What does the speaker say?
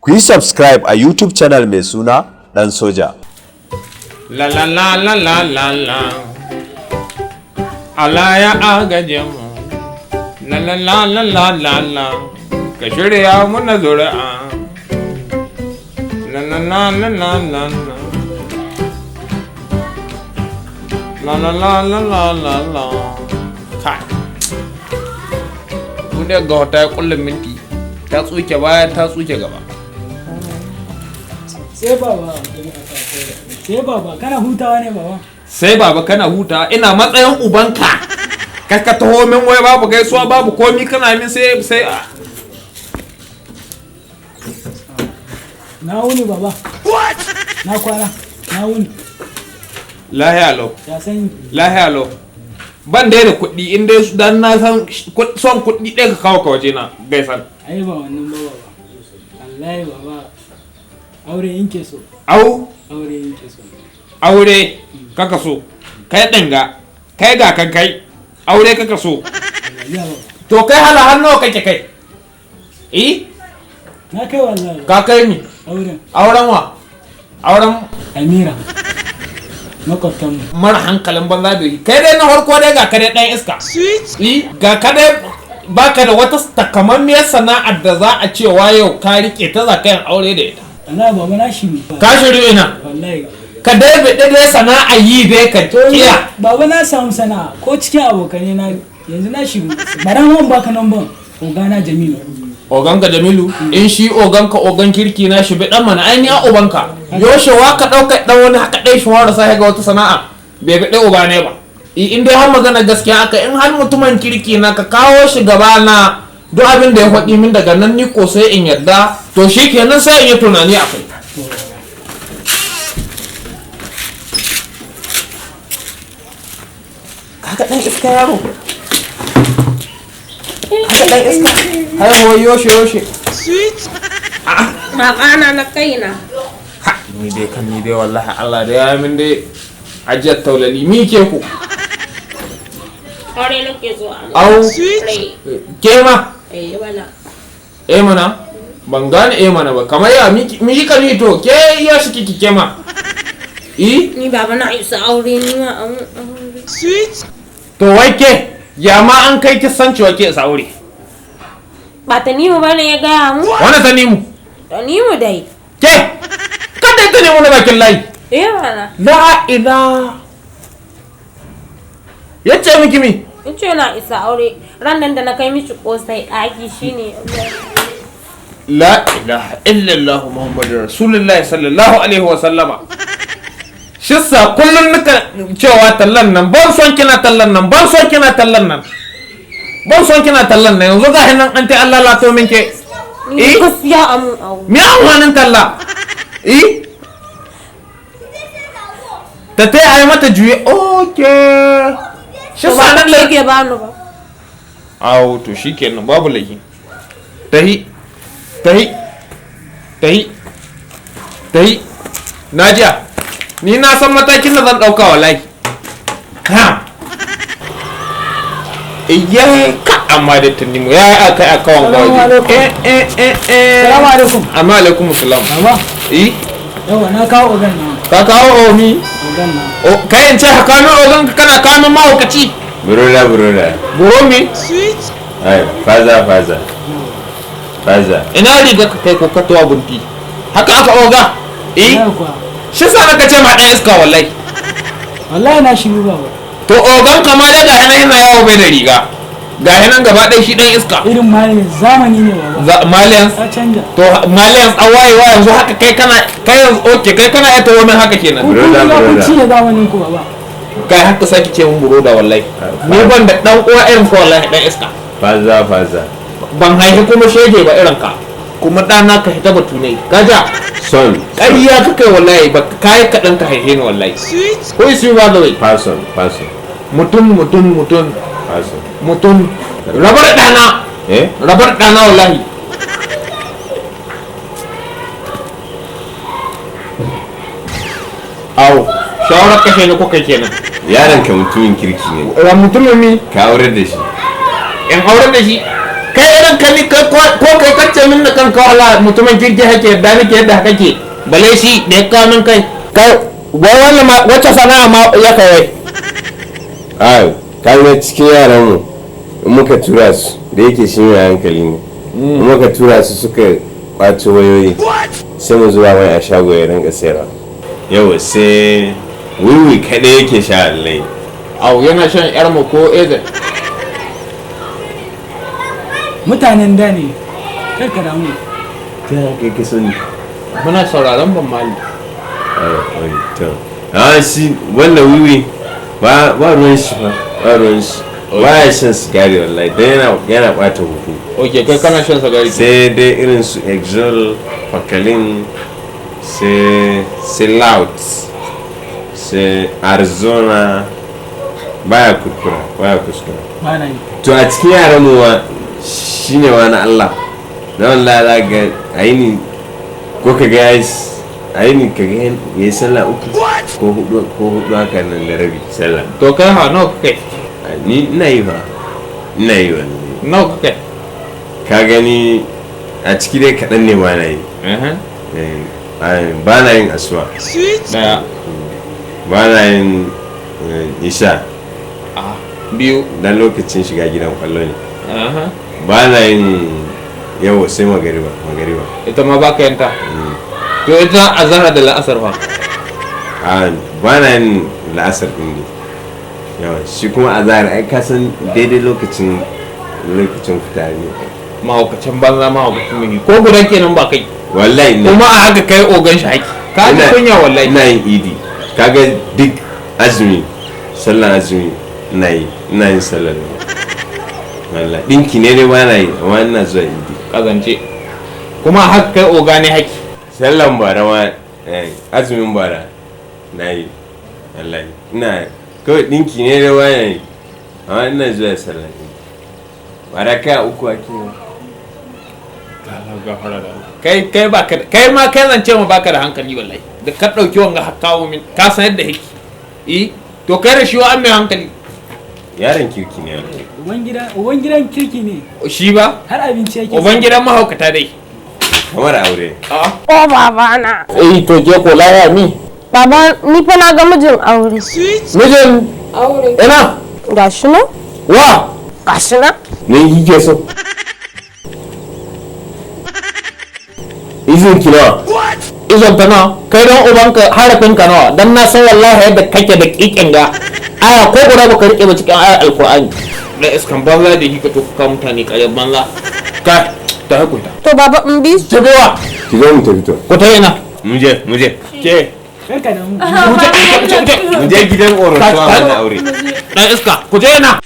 Ku yi subscribe a YouTube channel mai suna Ɗan Soja. La la la la la la la. Allah ya agaje mu. La la la la la la la. Ka shirya muna zuri'a. La la la la la la la. La la la la la la la. Kai. Duniyar ga wata ya kullum minti. Ta tsuke baya, ta tsuke gaba. Sai baba, sai baba, kana hutawa ne, baba? Sai baba kana huta, ina matsayin ubanka ka taho min wai babu gaisuwa, babu komi, kana min sai sai. Na wuni, baba. Na kwana, na wuni. Lahiya lau. Ya sanyi? Lahiya lau. Ban dai da kuɗi, in dai dan na san son kuɗi ɗaya ka kawo ka waje na gaisan. Ai ba wannan ba, baba. Wallahi baba, aure in ke so. Au? Aure in ke so. Aure kaka so? Kai ɗinga kai ga kan kai aure kaka so? Wallahi baba. To kai hala har nawa kake kai, eh? Na kai wallahi. Ka kai ni? Auren. Auren wa? Auren? Amira, makwabtanmu. Mara hankalin banza bai kai dai na farko dai ga ka dai dan iska. Eh, ga ka dai baka da wata takamammiyar sana'ar da za a cewa yau ka rike ta za ka yin aure da ita. Wallahi baba, na shiru. Ka shiru ina? Wallahi. Ka dai bi dai sana'a yi dai ka kiya. Baba, na samu sana'a ko cikin abokanai na yanzu na shiru. Bara ma in baka namban ogana Jamilu. Oganka Jamilu? In shi oganka ogan kirki na shi bi dan mana, ai ni a ubanka yoshe wa ka dauka dan wani haka dai shi wara sai ga wata sana'a bai bi dai uba ne ba. In dai har magana gaskiya aka, in har mutumin kirki na ka kawo shi gaba na, duk abin da ya faɗi min daga nan ni ko sai in yarda, to shi kenan sai in yi tunani a kai. Kaga dan iska yaro, kaga dan iska haihuwar yoshe yoshe. Babana na kaina. Ha, ni dai kan ni dai wallahi Allah da ya min dai ajiyar taulali mi ke ku. Aure nake so a. Au? Aure. Ke ma? Eh bana. Eh mana, ban gane eh mana ba, kamar ya mi mi ka ni to ke ya shi kiki ke ma i? Ni baba na isa aure, ni ma an aure. To wai ke ya ma an kai ki san cewa ke isa aure? Ba ta nimu bane ya gaya mu. Wannan ta nimu? Ta nimu dai. Ke kada ta nemo na bakin layi? Eh bana. La ila yace miki mi? In ce na isa aure ran nan da na kai mishi kosai ɗaki shine. La ilaha illallah Muhammadu Rasulullahi sallallahu alaihi wa sallama. Shissa kullum nika cewa tallan nan ban son kina tallan nan, ban son kina tallan nan, ban son kina tallan nan, yanzu ga nan an ta Allah lato min ke. Ni Eh? gaskiya amun aure. Me amfanin talla? Eh, ta ta yi mata juye, okay. To Shissa ba nan kuɗi yake bani ba. Awo, to shikenan, babu laifi. Tahi tahi tahi tahi. Najiya, ni na san matakin da zan ɗauka wallahi. Ha iye ka, amma da tunimu ya yi aka aka wanga Salamu waje. alaikum. Eh eh eh eh. Salamu alaikum. Amma alaikum salam. Baba. Eh. Yawa, na kawo ogan na. Ka kawo omi? Ogan na. O kai, in ce ka kawo min ogan ka, kana kawo min mahaukaci. Burola burola. Buro mi? Ai, faza faza. Faza. Ina riga ka kai ko katuwa bunti haka aka oga eh? Wallahi kuwa. Shi sa naka ce ma ɗan iska wallahi. Wallahi na shiru baba. To ogan kama dai ga hinan yana yawo bai da riga, ga hinan gaba ɗaya shi ɗan iska. Irin malin zamani ne baba. Malians. Ta canja. To malians an wayewa yanzu haka kai kana kai yanzu, okay, kai kana iya tawo min haka kenan. Ku kun Broda, riga kun broda. cinye zamanin ku baba. Kai haka sake ce mun buroda wallahi ni ban da ɗan uwa irin ka wallahi, ɗan iska. Faza faza. Ban haifi kuma shege ba irin ka, kuma ɗana ka hita batu ne gaja. Son. Ƙarya ka kai wallahi, ba kai kaɗan ka haife ni wallahi ko isi ba da wai. Person person. Mutum mutum mutum. Person. Mutum rabar ɗana. Eh? Rabar ɗana wallahi. Awo, shawarar kashe ni kuka kenan. Yaron ka mutumin kirki ne. Ra mutumin mi? Ka aurar da shi. In aurar da shi? Kai irin ka ni kai ko kai kacce min da kanka wala mutumin kirki hake yadda nake yadda kake. Bale shi da ya kawo min kai. Kai wai wannan ma wacce sana'a ma ya kai wai. A kaga cikin yaran mu in muka tura su, da yake shi mai hankali ne, in muka tura su suka kwato wayoyi, sai mu zuwa mai a shago ya rinka sayarwa. Yau sai wiwi kaɗai yake sha allai. Au, yana shan yar mu ko ezen. Mutanen da ne, kar ka damu. Ta kai ka sani. Muna sauraron ban mali. Ai, to a shi wannan wiwi ba ruwan shi ba, ba ruwan shi, ba ya shan sigari wallahi, dan yana bata huhu. Ok, kai kana shan sigari. Sai dai irin su Exol, Fakalin, sai Loud, sai Arizona. Baya kurkura, baya kuskura. Ba na yi. To a cikin yaran mu ma shine ma na Allah na wallahi, za ga aini ko ka ga yayi aini, ka ga yayi sallah uku ko hudu, ko hudu haka nan da rabi sallah. To kai ha, nawa kai? Ni ina yi fa, ina yi wallahi. Nawa kai? Ka gani, a ciki dai kaɗan ne ba na yi. Eh, ba na yin asuwa. Daya. Ba na yin isha. Ah, biyu. Dan lokacin shiga gidan kwallo ne. Ba na yin yawo sai magariba, magariba. Ita ma baka yanta. To ita azhar da la'asar fa? A, ba na yin la'asar din ne yawa, shi kuma azahar ai ka san daidai lokacin fita ne. Mahaukacin banza, mahaukacin mini, ko guda kenan ba kai. Wallahi ina Kuma a haka kai ogan shi haki ka ji kunya wallahi. Ina yin idi, kaga duk azumi, sallan azumi ina yi, ina yin sallan nan. Wallahi dinki ne dai ba na yi, amma ina zuwa idi. Kazance, kuma a haka kai oga ne haki. Sallan bara ma, azumin bara na yi wallahi. Ina kawai dinki ne dai ba na yi, amma ina zuwa sallan idi. Bara kai uku ake yi. Kai ba ka kai ma kai zance ma baka da hankali wallahi, da ka dauki wanga har kawo min, ka san yadda yake. Eh, to kai da shi wa an mai hankali. Yaron kirki ne wallahi. Uban gidan kirki ne. Shi ba Har abinci yake. Uban gidan mahaukata dai. Kamar aure. A'a. Oh babana. Eh, to je ko laya mi. Baba, ni fa na ga mijin aure. Mijin Aure. Ina? Gashi nan? Wa? Gashi nan? Ne kike so? Izin ki nawa? Izon ta nawa? Kai don ubanka, harafin ka nawa? Dan na san wallahi yadda kake da kikin ga aya ko guda baka rike ba cikin ayar Alkur'ani da iskan banza da kika to ka mutane karyar banza ka ta hakunta. To baba, in bi su. Tabewa. Ki zo mu tafi to. Ko ta yana? Mu je, mu je. Ke. Kar ka damu. Ku je, ku je. Mu je gidan Oroto a mana aure. Dan iska, ku je yana.